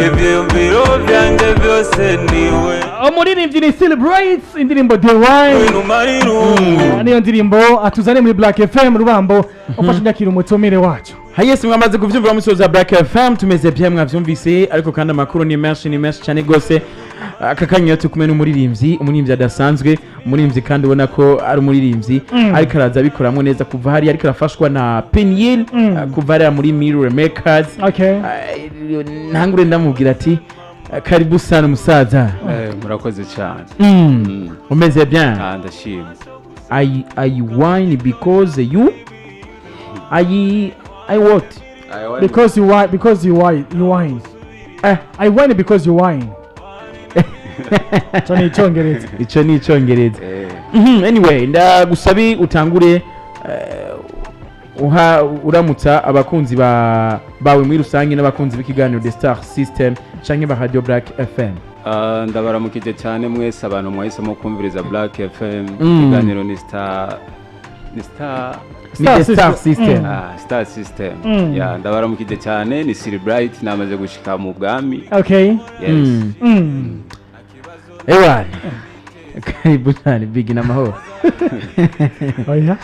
Ivyiyumviro vyanje vyose niwe. Umuririmbyi ni Celebrate, indirimbo The Wine. Winumara irungu. Niyo ndirimbo atuzane muri Black FM. Rubambo, ufashe nyakira umutumire wacu. Hayesi, mwamaze kuvyumva musoza Black FM, tumeze bien, mwavyumvise. Ariko kandi amakuru ni menshi, ni menshi cyane gose. Aka kanya turi kumwe n'umuririmbyi, umuririmbyi adasanzwe, umuririmbyi kandi ubona ko ari umuririmbyi ariko araza abikoramwo neza kuva hariya, ariko arafashwa na Peniel kuva hariya muri Mirror Makers. Ntangure ndamubwira ati karibu sana musaza. Murakoze cyane. Umeze bien? Ah, ndashimye. I wine because you I what? Because you wine, because you wine, you wine. I wine because you wine. Cyo ni Icyongereza. Ico ni Icongereza. Anyway, ndagusabi utangure uha uramutsa abakunzi ba bawe muri rusange n'abakunzi b'ikiganiro The Star System canke ba Radio Black FM. Ah, ndabaramukije cyane mwese abantu mwahisemo kumviriza Black FM. Ikiganiro ni Star Ni The Star System. System. Ah, Star System. Ya, ndabaramukije cyane. Ni Celebrate, namaze gushika mu bwami. Yes. Ewana, karibu cyane big, n'amahoro? Oya,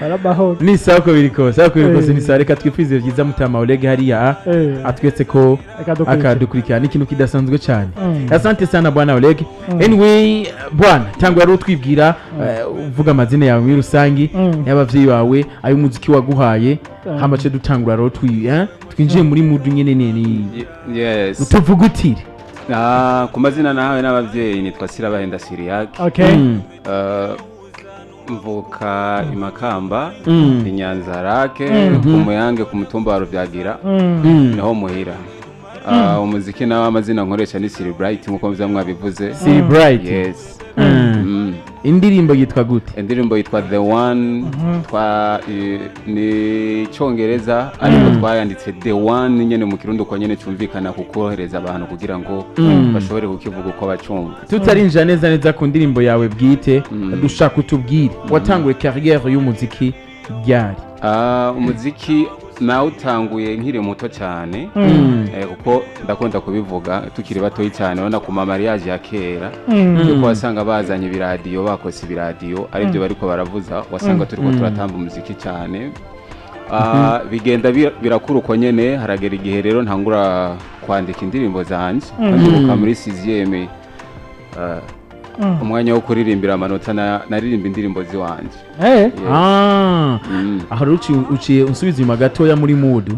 barabahoro. Ni sawa uko biri kose, uko biri kose ni sawa. Reka twifuze byiza mutama Oleg hariya atwetse ko akadukurikira. Akadukurikirana, ni ikintu kidasanzwe cyane. Asante sana bwana Oleg. Anyway bwana, tangwa rero utwibwira, uvuga amazina yawe muri rusange y'abavyeyi bawe, ay'umuziki waguhaye, hama ce dutangura rero twinjiye muri mood nyene ni Yes. utuvugutire. Ah, ku mazina nahawe n'abavyeyi nitwa Sirabahenda Siriak. Mvuka i Makamba, i Nyanza-Lac, ku Muyange, ku mutumba wa Ruvyagira, niho muhira. Ah, umuziki nawe amazina nkoresha ni Celebrate nkuko muza mwabivuze. Celebrate. Yes. Indirimbo yitwa gute? Indirimbo yitwa The One, twa ni Icyongereza ariko twayanditse The One nyene mu Kirundi uko nyene cyumvikana, kukorohereza abantu kugira ngo bashobore kukivuga uko bacumva. Tutarinjira neza neza ku ndirimbo yawe bwite, dushaka utubwire watanguye carrière y'umuziki ryari? Ah, umuziki nawutanguye nkiri muto cyane, kuko ndakunda kubivuga, tukiri batoyi cyane, urabona ku ma mariage ya kera yuko wasanga bazanye ibiradiyo, bakose ibiradiyo aribyo bariko baravuza, wasanga turiko turatamba umuziki cyane. Ah, bigenda birakura uko nyene, haragera igihe rero ntangura kwandika indirimbo zanje. Ndibuka muri sixième, umwanya wo kuririmbira amanota naririmba indirimbo ziwanje. Eh. Ah, aho rero uciye unsubiza inyuma gatoya muri mood.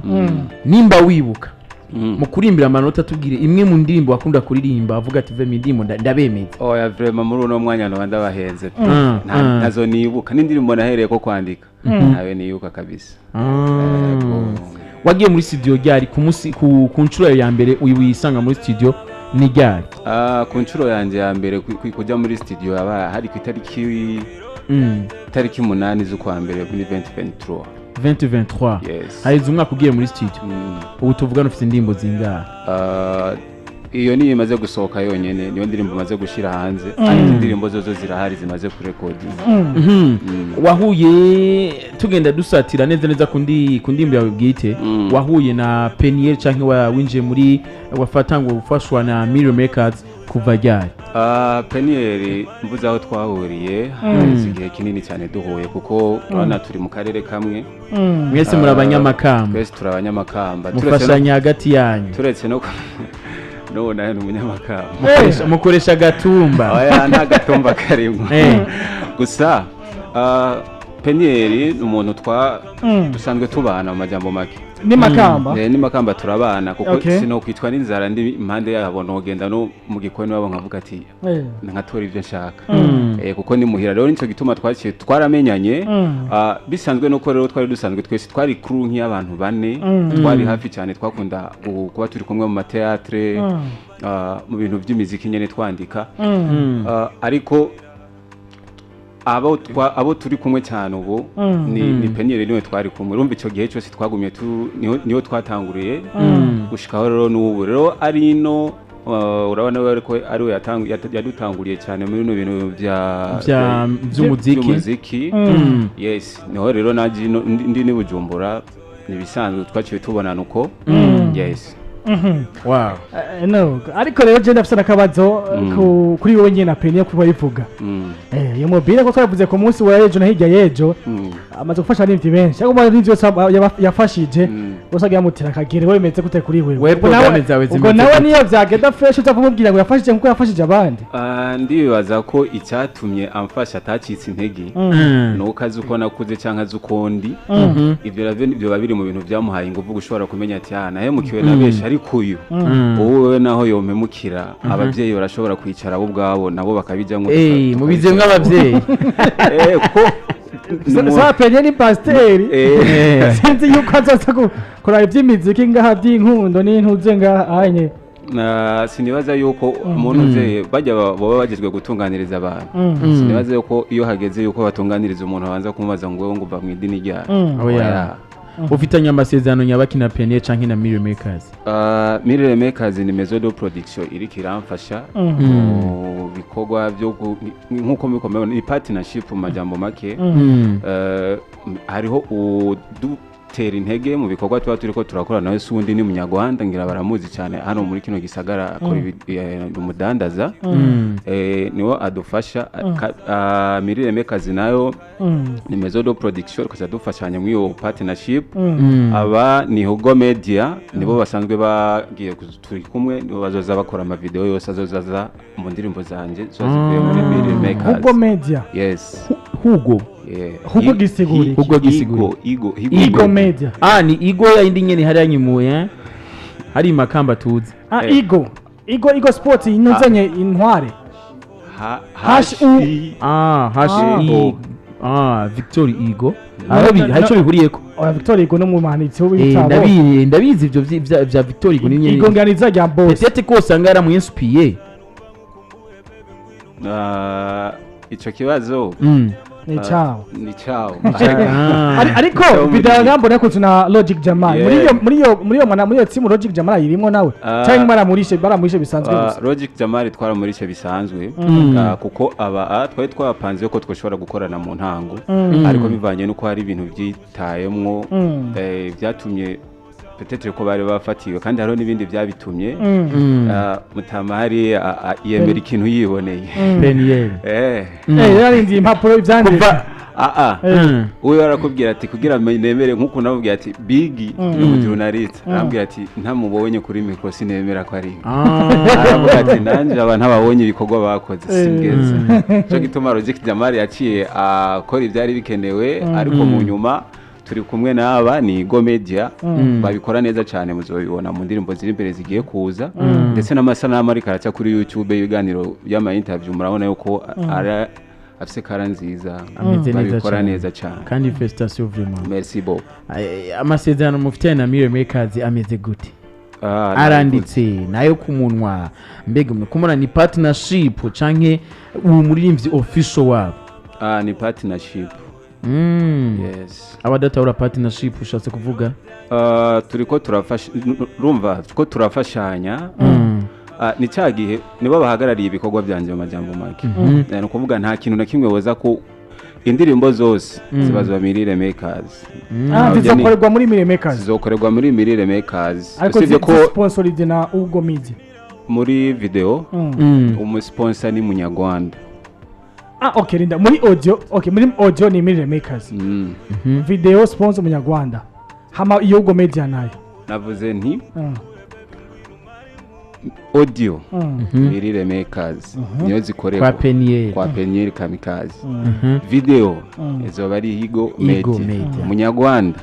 Nimba wibuka, mu kurimbira amanota, tubwire imwe mu ndirimbo wakunda kuririmba, avuga ati vema indirimbo ndabemeza. Oya, vraiment muri uno mwanya noba ndabahenze pe. Mm. Ntazo nibuka, n'indirimbo nahereye ko kwandika ntayo nibuka kabisa. Yego. Wagiye muri studio ryari ku munsi ku nshuro ya mbere wisanga muri studio ni ryari? Ah, ku nshuro yanjye ya mbere kujya muri studio yabaye hari ku itariki itariki 8 z'ukwa mbere muri 2023. 2023? Yes. Haheze umwaka ugiye muri studio. Mm. Ubu tuvugana ufite indirimbo zingahe? Ah, iyo niyo imaze gusohoka yonyene, niyo ndirimbo imaze gushyira hanze, ariko indirimbo zozo zirahari zimaze kurekodinga. Wahuye, tugenda dusatira neza neza ku ndirimbo yawe bwite, wahuye na Peniel canke winjiye muri wafatangwa gufashwa na Mirror Makers kuva ryari? Ah, Peniel mvuze aho twahuriye, haheze igihe kinini cyane duhuye, kuko urabona turi mu karere kamwe. Mwese muri Ah, Abanyamakamba? Twese turi Abanyamakamba. Mufashanya hagati yanyu? Turetse no n'ubu nawe ni Umunyamakamba. Mukoresha agatumba? Oya, nta gatumba karimo. Gusa Peniel ni umuntu twa dusanzwe tubana mu majambo make. Ni Makamba? Eh, ni Makamba, turabana kuko sinokwitwa n'inzara ndi impande yabo, nogenda no mu gikoni wabo nkavuga ati nkatora ibyo nshaka, kuko ni muhira. Rero nicyo gituma twaciye twaramenyanye. Ah, bisanzwe nuko rero twari dusanzwe twese twari crew nk'iy'abantu bane, twari hafi cyane, twakunda kuba turi kumwe mu ma théâtre, mu bintu by'imiziki nyene twandika. Ah, ariko abo turi kumwe cyane ubu ni Peniel, niwe twari kumwe. Urumva icyo gihe cyose twagumye niho twatanguriye gushikaho rero n'ubu. Rero ari ino, urabona we ariko ari we yadutanguriye cyane muri bino bintu bya By'umuziki. By'umuziki, yes. Niho rero naje ndi ni Bujumbura, ni ibisanzwe twaciye tubonana uko, yes. Wow. No, ariko rero je ndafise n'akabazo kuri wowe nyene na Peniel kuba yivuga. Iyo mobile ko twavuze ku munsi wa ejo na hirya y'ejo, amaze gufasha abaririmbyi benshi, ariko mu baririmbyi bose yafashije bose agiye amutera akagere. We bimeze gute kuri wewe? We Ubwo nawe- programme zawe ubwo zimeze nawe gute? niyo vyagenda fresh, uza kumubwira ngo yafashije nkuko yafashije abandi? Ah, ndibaza ko icyatumye amfasha atacitse intege ni uko azi uko nakuze cyangwa azi uko ndi. Ibyo navyo byoba biri mu bintu byamuhaye ingufu, gushobora kumenya ati: "Ah, nahemukiwe na benshi, ariko uyu wowe naho yompemukira, ababyeyi barashobora kwicara bo ubwabo nabo bakabijyamo." Mubize nk'ababyeyi. Ko Sa Peniel ni pasiteri. Sinzi yuko azoza kuraba ivy'imiziki ngaha, by'inkundo n'intuze ngaha anye. Sinibaza yuko umuntu uze bajya baba bagezwe gutunganiriza abantu, sinibaza yuko iyo hageze yuko batunganiriza umuntu abanza kumubaza ngo: "Wowe ngo uva mu idini ryayo?" Oya. Oya. Ufitanye amasezerano nyabaki na Peniel canke na Million Makers? Mirror Makers ni maison de production iriko iramfasha mu bikorwa byo nk'uko mubikomeye, ni partnership mu majambo make. Hariho udutera intege mu bikorwa tuba turiko turakora, nawe si uwundi, ni Munyarwanda, ngira baramuzi cyane hano muri kino gisagara, akora umudandaza. Niwe adufasha. Mirror Makers nayo ni maison de production, tukaza dufashanya muri iyo partnership. Aba ni Hugo Media, nibo basanzwe bagiye turi kumwe, nibo bazoza bakora amavideo yose azoza mu ndirimbo zanje ziba zivuye muri Mirror Makers. Hugo Media? Yes. Hugo? Yeah. Hugo gisigura iki? Hugo gisigura Igo, Igo. Igo Media. Ah, ni Igo ya indi nyene hariya nyimuye, eh? Hari Makamba tuzi. Ah. Eh. Igo Igo Igo Sport inuzanye intware. H H U- I Ah, H Ah. I Ah, Victor Igo. Aho hari ico bihuriyeko? Oya, Victor Igo no mu manitsi w'ibitabo. Ndabizi ivyo vya Victor Igo ni Igo nganiza rya boss. Peut-être ko usanga yaramuinspiye. Ah, ico kibazo Ni ciao. Ni ciao. Ah. Ariko Ciao muri- video ngambona ko tuna Logic Jamal muri Yeah. iyo muri iyo muri iyo mwana muri iyo team, Logic Jamal ayirimwo nawe Ah. cyangwa baramurishe bisanzwe gusa? Logic Jamal twaramurishe bisanzwe. Kuko aba twari twapanze ko twashobora gukorana mu ntango, ariko bivanye nuko hari ibintu byitayemwo, byatumye peut-être ko bari bafatiwe, kandi hariho n'ibindi byabitumye. Mutamari yemera ikintu yiboneye. Peniel. Yarindiye impapuro ivyanditse. Ah ah. Uyu arakubwira ati kugira ngo nemere, nk'uko namubwira ati Big ni umujournaliste, arambwira ati ntamubonye kuri micro sinemera ko ari we. Aravuga ati nanjye aba ntababonye ibikorwa bakoze singeze. Cyo gituma Logic Jamal yaciye akora ibyari bikenewe, ariko mu nyuma turi kumwe n'aba ni Go Media, babikora neza cyane, muzobibona mu ndirimbo ziri imbere zigiye kuza, ndetse n'amasanamu ariko araca kuri YouTube y'ibiganiro y'ama interview, murabona yuko ara afise kara nziza. Ameze neza Babikora cyane. neza cyane. Kandi félicitations vraiment. Merci beaucoup. Amasezerano mufitanye na Million Makers ameze gute? Ah, Aranditse nayo ku munwa? Mbega kumubona ni partnership canke uwo muririmbyi official wabo? Ah, ni partnership. Yes. Abadatahura partnership ushatse kuvuga? Turiko turafasha, urumva turiko turafashanya. Ni cya gihe nibo bahagarariye ibikorwa byanjye mu majambo make. Ni ukuvuga nta kintu na kimwe boza ko indirimbo zose ziba ziba Mirire Makers. Ah, zizokorerwa muri Mirire Makers? Zizokorerwa muri Mirire Makers. Ariko Usibye ko sponsored na Ugo Media. Muri video umusponsor ni Munyarwanda. Ah, okay, rinda, muri audio, okay, muri audio ni Mirire Makers. Video sponsor Munyarwanda, hama iyo Ugo Media nayo? Navuze nti audio Mirire Makers niyo zikorerwa. Kwa Peniel. Kwa Peniel Kamikaze. Video izoba ari Higo Higo Media. Media. Munyarwanda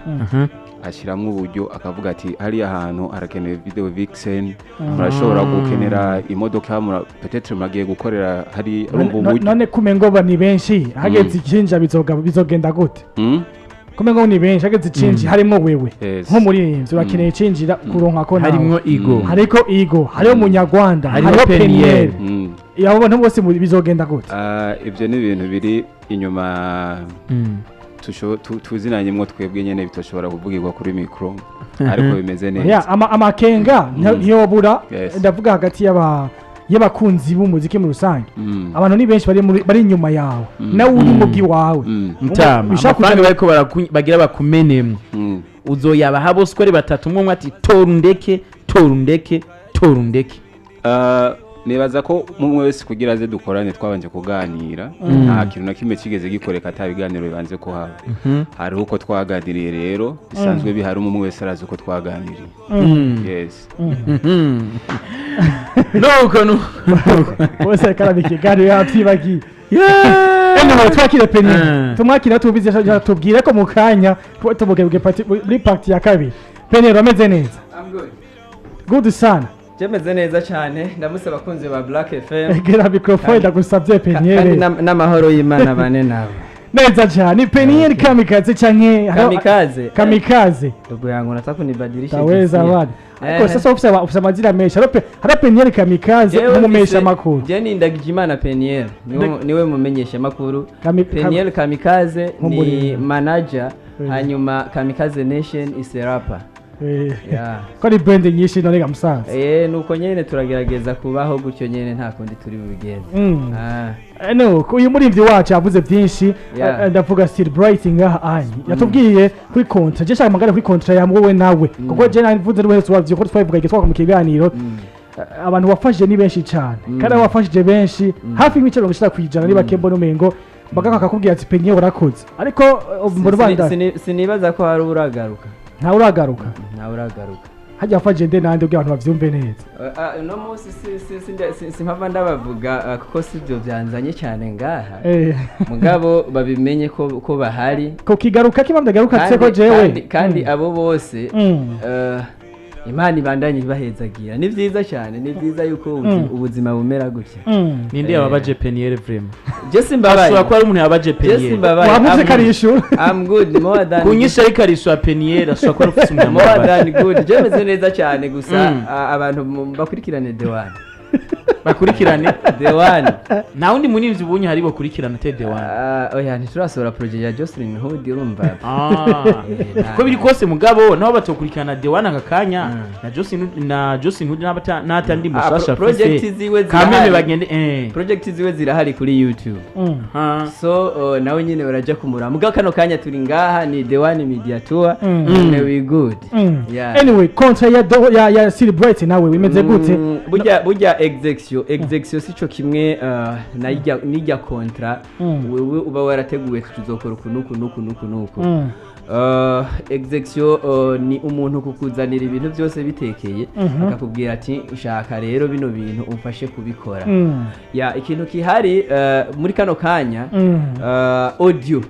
ashyiramo uburyo, akavuga ati hariya hantu harakenewe video vixen, murashobora gukenera imodoka, peut-être muragiye gukorera hari, urumva uburyo. None kumengo ba ni benshi, hageze icinja bizogenda gute? Kumengo ni benshi, hageze icinji harimo wewe Yes. nk'umuririmbyi urakeneye icinjira kuronka ko nawe Harimwo Igo. Hariko Igo, hariho Munyarwanda, Hariho hariho Peniel. Peniel. Abo bantu bose bizogenda gute? Ah, ibyo ni ibintu biri inyuma tuzinanyemwo twebwe nyene, bitoshobora kuvugirwa kuri micro, ariko bimeze neza. Ya, amakenga ntiyobura. Yes. Ndavuga hagati y'abakunzi b'umuziki muri rusange. Abantu ni benshi bari inyuma yawe, nawe uri mugi wawe. Mutama, Bishaka amafaranga bariko bagira bakumenemwo, uzoyabaha bose uko ari batatu, umwe umwe ati tora undeke, Tora undeke, tora undeke. Nibaza ko umwe wese kugira aze dukorane twabanje kuganira. Nta kintu na kimwe kigeze gikoreka ata biganiro bibanze kuhaba. Hariho uko twaganiriye rero bisanzwe bihari, umwe wese arazi uko twaganiriye, yes. Nuko Bose ariko araba ikiganiro yavyibagiye. Anyway, twakire Peniel. Tumwakire, tubize, tubwire ko mu kanya tuba tumugebwe muri partie ya kabiri. Peniel, ameze neza? I'm good. Good sana. Jemeze neza cyane, ndamutse abakunzi ba Black FM. Egera microphone, ndagusavye. Kandi Peniel. n'amahoro y'Imana bane nawe. Neza cyane. Peniel Kamikaze canke Kamikaze. Kamikaze. Ndugu yangu, unataka kunibadilisha Taweza jinsia. bana. Ariko sasa ufise amazina menshi. Haro Peniel Kamikaze Jewe nk'umumenyesha makuru. Je ni Ndagijimana Peniel, niwe mumenyesha makuru. Peniel Kamikaze ni Nk'umuriro. manager, hanyuma Kamikaze Nation is a rapper. Yeah. Ko ari brand nyinshi none ga musaza. Nuko nyene turagerageza kubaho gutyo nyene, nta kundi turi bubigenze. Ah. No, uyu murimvyi wacu yavuze byinshi. Ndavuga Still Bright ngaha anyi yatubwiye kuri contrat. Je shaka magara kuri contrat ya wowe nawe, kuko je navuze n'uwese wavyo ko twabivuga igihe twakora mu kiganiro. Abantu wafashije ni benshi cyane, kandi abo wafashije benshi hafi nk'ibice 90% ni bake mbona umengo bagaka akakubwira ati: "Penye, urakoze." Ariko mbona ubanda. Sinibaza ko hari uragaruka. Ntawe uragaruka. Ntawe uragaruka. Hajya wafashije nde nande kugira abantu bavyumve neza? Uno munsi simpava ndabavuga, kuko sibyo byanzanye cyane ngaha. Mugabo babimenye ko bahari. Ko kigaruka kiba ndagaruka Kandi, ko jewe kandi abo bose, Imana ibandanye ibahezagira. Ni byiza cyane, ni byiza yuko ubuzima bumera gutya. Ninde yababaje Peniel vraiment? Je simbabaye. Ashobora kuba ari umuntu yababaje Je Peniel. simbabaye. Wavuze ko ari ishuri. I'm good, more than Kunyisha ariko arishyura Peniel, ashobora kuba ari ufise umuntu more yamubabaje. than good. Je meze neza cyane gusa. Abantu bakurikirane The One. Bakurikirane The One. Nta wundi murimvyi ubunye hari bakurikirana te The One? Oya, ntiturasohora project ya Jocelyn Hood, urumva. Uko biri kose mugabo nabo batokurikirana The One aka kanya na Jocelyn Hood n'atandi mushasha Project afise ziwe kameme zirahari. bagende. Project ziwe zirahari kuri YouTube. So nawe nyine baraja kumura. Mugabo kano kanya turi ngaha ni The One Media Tour. And we good. Yeah. Anyway, contrat ya Celebrate nawe wimeze gute? Burya execution sico kimwe na nijya contrat. Wewe uba warateguye tuzokora uku nuku nuku nuku nuku. Execution ni umuntu kukuzanira ibintu byose bitekeye, akakubwira ati: "Shaka rero bino bintu umfashe kubikora." Ya, ikintu kihari muri kano kanya, audio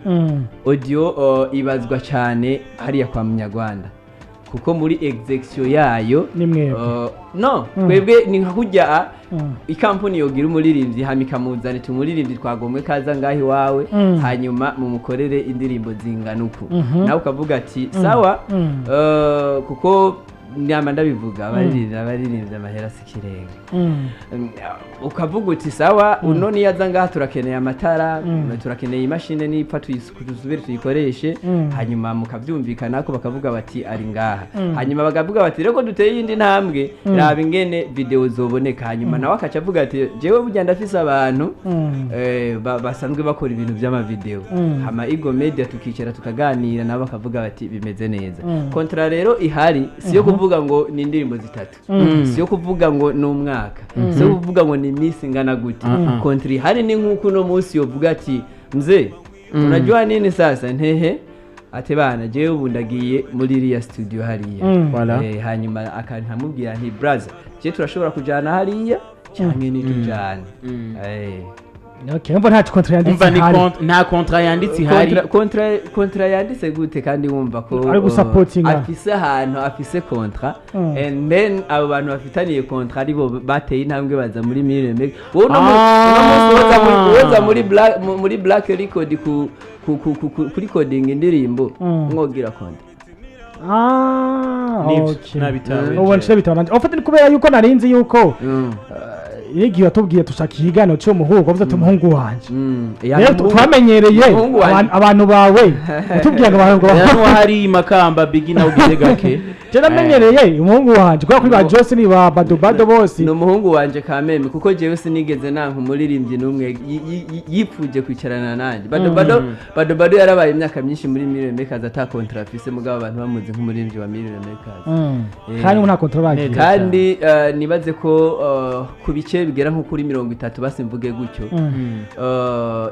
audio ibazwa cyane hariya kwa Munyarwanda, kuko muri execution yayo Ni mwebwe. No, twebwe ni nka kurya ikampuni yogira umuririmbyi, hama ikamuzana iti: "Umuririmbyi twagomwe kaza ngaho iwawe, hanyuma mumukorere indirimbo zingana uku." Nawe ukavuga ati: "Sawa." Kuko nyama ndabivuga, abaririmbyi amahera si ikirenga. Ukavuga uti: "Sawa, uno niyo aza ngaha turakeneye amatara, turakeneye imashini, nipfa dusubire tuyikoreshe." Hanyuma mukabyumvikana ko bakavuga bati: "Ari ngaha." Hanyuma bakavuga bati: "Reko duteye iyindi ntambwe, raba ingene video zoboneka." Hanyuma nawe akaca avuga ati: "Jewe burya ndafise abantu basanzwe bakora ibintu by'amavideo." Hama Igo Media tukicara tukaganira nabo, bakavuga bati: "Bimeze neza." Contrat rero ihari si yo kuvuga ngo ni indirimbo zitatu, si yo kuvuga ngo ni umwaka, si yo kuvuga ngo ni iminsi ingana gute. Contrat ihari ni nk'uko uno munsi yovuga ati: "Mzee, unajua nini sasa?" Ntehe ati: "Bana, jewe ubu ndagiye muri iriya studio hariya." Voilà. Hanyuma akanamubwira nti: "Braza, je turashobora kujana hariya canke ntitujane." Okay, umva nta contrat yanditse Umva ni ihari. nta contrat yanditse ihari. Contrat yanditse gute kandi wumva ko Ari gusapotinga. afise ahantu afise contrat, and then abo bantu bafitaniye contrat aribo bateye intambwe baza muri Mirembe. Wowe uno munsi woza muri Black Record ku recording indirimbo, mwogira contrat? Ah, Nibyo, okay. nabitawe. Ubu nshye bitaba nanje. En fait, ni kubera yuko narinzi yuko N'igihe watubwiye tushaka ikiganiro cy'umuhungu, wavuze ati umuhungu wanje. Ya, Rero twamenyereye umuhungu wanje. abantu bawe utubwiye ngo abantu Hano hari Makamba Bigi nawe ugize gake. Je namenyereye umuhungu wanje kubera kuri ba Jose ni ba Bado Bado bose. Ni umuhungu wanje kameme, kuko jewe sinigeze nanka umuririmbyi n'umwe yipfuje kwicarana nanjye. Bado Bado, Bado Bado yarabaye imyaka myinshi muri Million Makers ata contrat afise, mugabo abantu bamuzi nk'umuririmbyi wa Million Makers. Kandi ubu nta contrat bagira. Kandi nibaze ko ku bice bigera nko kuri 30, basi mvuge gutyo,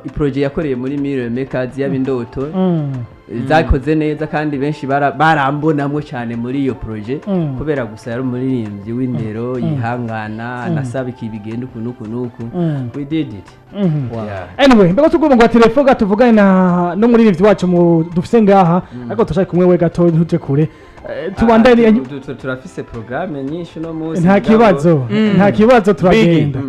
i projet yakoreye muri Million Makers yaba indoto zakoze neza, kandi benshi barambonamwo cyane muri iyo projet, kubera gusa yari umuririmbyi w'indero, yihangana, anasaba iki bigenda uku n'uku n'uku. We did it. Yeah. Anyway, mbega tugomba ngo telefone gato tuvugane na n'umuririmbyi wacu mu dufise ngaha, ariko turashaka kumwe we gato, ntuje kure. Tubandanye. Turafise programme nyinshi no munsi. Nta kibazo, nta kibazo, turagenda.